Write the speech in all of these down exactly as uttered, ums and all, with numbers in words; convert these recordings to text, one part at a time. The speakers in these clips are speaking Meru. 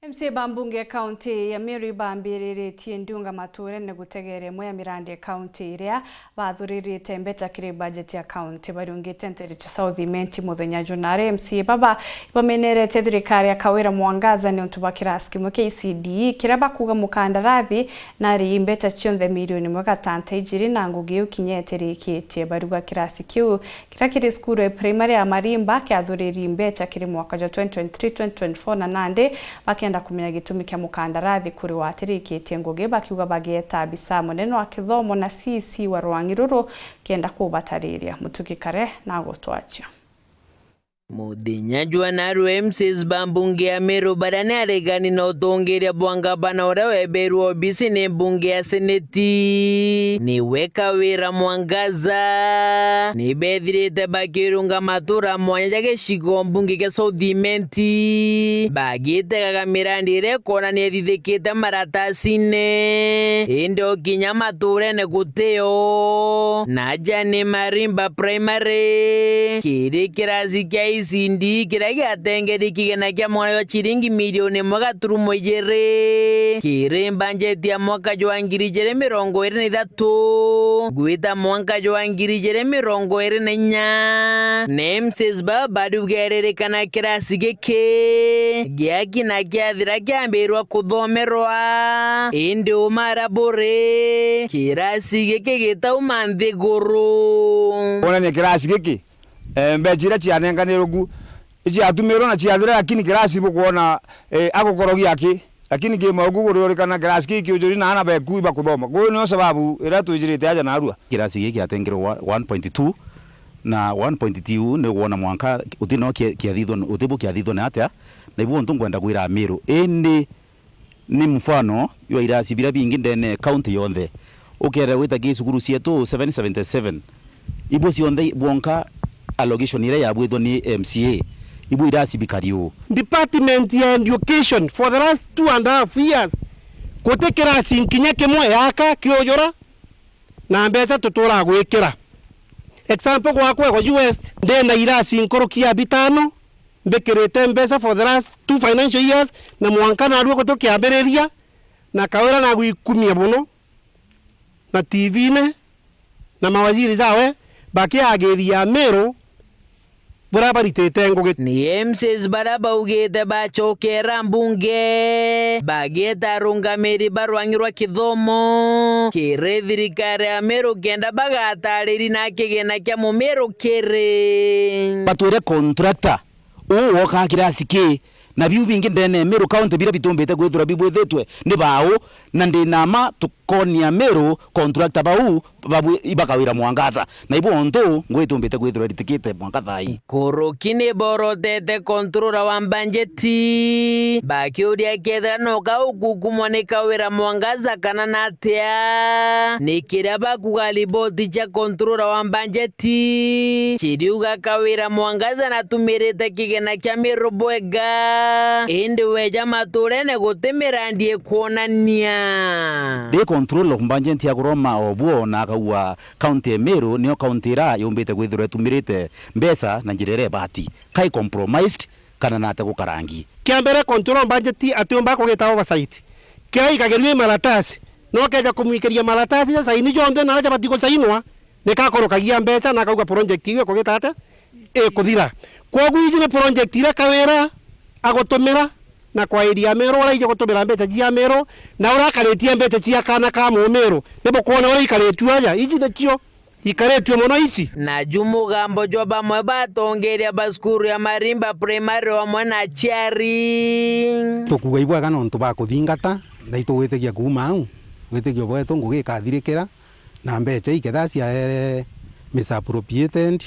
M C A ba mbunge ya kaunti ya Meru ibambiriritie ndiunga maturene gutegeera imwe ya mirandi ya kaunti iria bathuririte mbeca kiri bajeti ya kaunti. Bariungite Ntereche South Imenti muthenya jwa nari. M C A baba ibamenerete thirikari ya Kawira Mwangaza niuntu bwa kirasi kimwe kia E C D kiria bakuuga mukandarathi nari mbeca cionthe milioni imwe gatanta ijiri na ngugi iu kinya itirikitie. Bariuga kirasi kiu kiria kiri cukuru ya primary ya Marimba kiathuriri mbeca kiri mwaka jwa twenty twenty-three twenty twenty-four, na nandi bakenda kumenya gitumi kia mukandarathi kuri watirikitie ngugi, bakiuga bagieta abisa munene wa kithomo na C E C wa rwangi ruru kenda kubatariria. Mutugi Kare na agutwachia. Muthenya jwa narua M C As ba mbunge ya Meru baria ni aregani na utongeria bwa ngavana uria weberwa obisi ni mbunge ya seneti, niwe Kawira Mwangaza, ni bethirite bakirunga matura mwanya ja gicigo mbunge kia South Imenti, bagitegaga mirandi iria ikonania ithithikite maratasine, indi o kinya maturene gutio. Na aja ni Marimba Primary, kiri kirasi kia E C D kiria giatengeri kigena kia mwanya jwa ciringi milioni imwe gaturumo ijiri, kiri mbanjeti ya mwaka jwa ngiri ijiri mirongo iri na ithatu gwita mwanka jwa ngiri ijiri mirongo iri na inya. Na M C As baba bariuga iririkana kirasi giki giaki na kiathira kiambirwa kuthomerwa, indi umara buri kirasi giki gitauma nthiguru. Wonania kirasi giki, eh, mbeca iria cianenganirwe ku, iciatumirwe na ciathira, lakini kirasi bukwona, eh, agukorogia aki, lakini ki mauku kuriurikana kirasi kii kiujuri na ana beku ibakuthoma. Kuu nio sababu iria twijirite aja narua. Kirasi giki kiatengerwe wa-, one point two, na one point two ni gwona mwanka uti no kia-, kiathithwa, uti bu kiathithwa ni atia, na ibu untu ngwenda kwira Amiru. Indi ni mfano jwa irasi biria bingi ndene ya county yonthe. Ukeethira gwita ki cukuru cietu seven seventy-seven, ibu cionthe bwonka allocation iria yabwithwa ni M C A, ibu irasi bikari uu. Department ya education for the last two and a half years, guti kirasi nkinya kimwe yaka kiujura na mbeca tuturaa gwikira. Example, gwakwa Igoji West, ndina irasi nkuruki ya bitano, mbikirite mbeca for the last two financial years, na mwanka narua gutukiambiriria, na Kawira nagwikumia mono, na T V-ine, na mawaziri jawe bakiagiria Amiru buria baritite ngugi. Ni M C As baria baugite bacokera mbunge, bagieta arungamiri ba rwangi rwa kithomo kiri thirikari ya Amiru kenda bagatariri na kigina kia Mumiru kiri. Batwire contractor uu wokaa kirasi ki, na biu bingi ndene ya Meru County biria bitumbite kwithirwa bibwithitwe ni bau, na ndi na ma tukonia Meru contractor bau babwi-, iba Kawira Mwangaza, na ibu untu ngui itumbite kwithirwa iritikite mwanka thaa ii. Nkuruki ni borotete controller wa mbanjeti, bakiuria kethira noka ukukumwa ni Kawira Mwangaza kana na atia. Ni kiria bakuga riboti cia controller wa mbanjeti ciriuga Kawira Mwangaza natumirite kigina kia Miru bwega, indi weja maturene guti mirandi ikwonania. Ndi controller of budget ya kuroma o buo na akauga county ya Meru niyo county iria yumbite kwithirwa itumirite mbeca na njira iria ibati. Kai compromised kana nate gukarangi? Kia mbere, controller of budget atiumba kugita oversight. Kiria gikagerua i maratasi, no keja kumwikiria maratasi ja saini jonthe na aria jabati gusainwa, ni kakurukagia mbeca na akauga project iu ikugita atia? Ikuthira. Kwogu iji ni project iria Kawira agutumira na kwairia Amiru uria iji gutumira mbeca cia Amiru, na uria akaritie mbeca cia kaana ka Mumiru. Ni bukwona uria ikaritue aja? Iji nicio ikaritue mono ici. Naju mugambo jwa bamwe batongeria ba cukuru ya Marimba Primary amwe na aciari. Tukuuga ibwega nontu ba kuthingata, na itugwitikia kuuma au, witikio bwetu ngugi ikathirikira, na mbeca iketha ciaere misappropriated,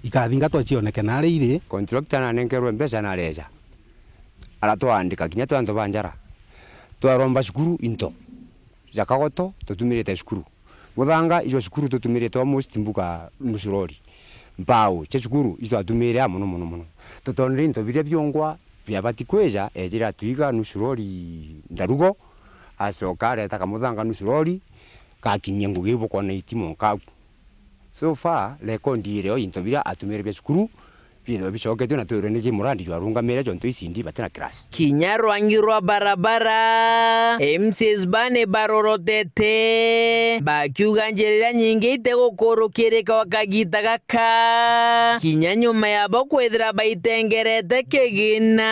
ikathingatwa cioneke naria iri. Contractor nanenkerwe mbeca na areja, aratwandika kinya twi antu ba njara, twaromba cukuru into ja kagoto tutumirite cukuru. Muthanga ijwa cukuru tutumirite almost mbuga nusu lori. Mbao cia cukuru itwatumire a mono, mono, mono. Tutonire into biria biongwa biabati kwija, ejire atwiga nusu lori ndarugo, acoka areta kamuthanga nusu lori, gakinyia ngugi iu bukwona iti mwanka au. So far, rekondi irio into biria atumire bia cukuru Bithwe bicoketue na twirwe niki murandi jwarungamire jontu icindi batina class. Kinya rwangi rwa barabara, M C As ba ni barorotete, bakiuga njira iria nyingi itigukurukirika gwa kagita gaka, kinya nyuma yabo kwithira baitengerete kigina.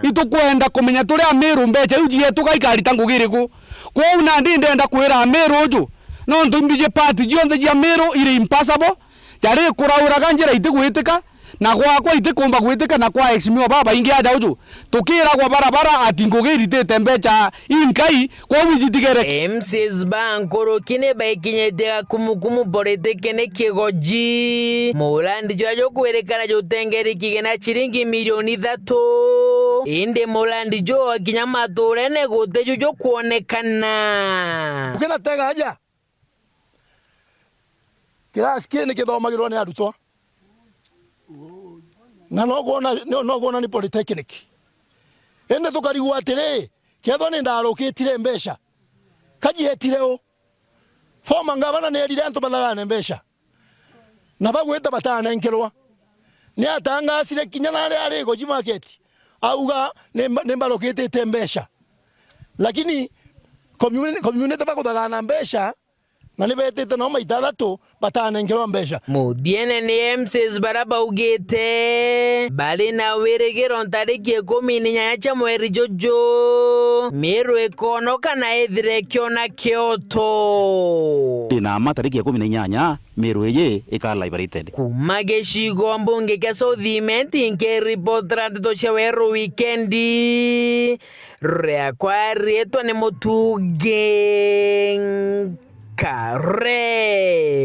Itukwenda kumenya turi Amiru mbecha iu cietu ga ikarita ngugi iriku. Kwou nandi ndenda kwira Amiru uju, nontu imbiji part cionthe cia Miru iri impossible, jari kurauraga njira itigwitika, na gwakwa itikumba gwitika, na kwa eximiwa babaingi aja uju, tukiragwa barabara ati ngugi iritite mbecha inkai, kwou ijitigere. M C As ba nkuruki ni baikinyitie gakumukumu politiki ni kigoji. Murandi jwa jukwirikana jutengeri kigina ciringi milioni ithatu. Indi murandi juu kinya maturene gutiju jukwonekana. Ukinatega aja. Kirasi kii ni kithomagirwa ni arutwa. Na no kwona, no, no kwona ni polytechnic. Indi tukarigwa atiri, kethwa ni ndarukitire mbeca, kajietire u? Former ngavana ni erire antu bathagane mbeca. Na bagwita batanenkerwa. Ni atangasire kinya na aria ari Ngoji market, auga, "Ni mba-, ni mbarukitite mbeca." Lakini communi-, community bakuthagana mbeca, na ni betite nao maita athatu batanenkerwa mbeca. Muthiene ni M C As bara baugite bari na wirigiro ntariki ikumi na inyanya cia mweri juju, Miru ikonoka na ithire ikiona kioto. Ina ma tariki ya ikumi na inyanya, Miru iji ikaa liberated. Kuma gicigo mbunge kia South Imenti, nkiripotera ndeto cia Weru Wikendi, riakwa riitwa ni Mutungi Nkare.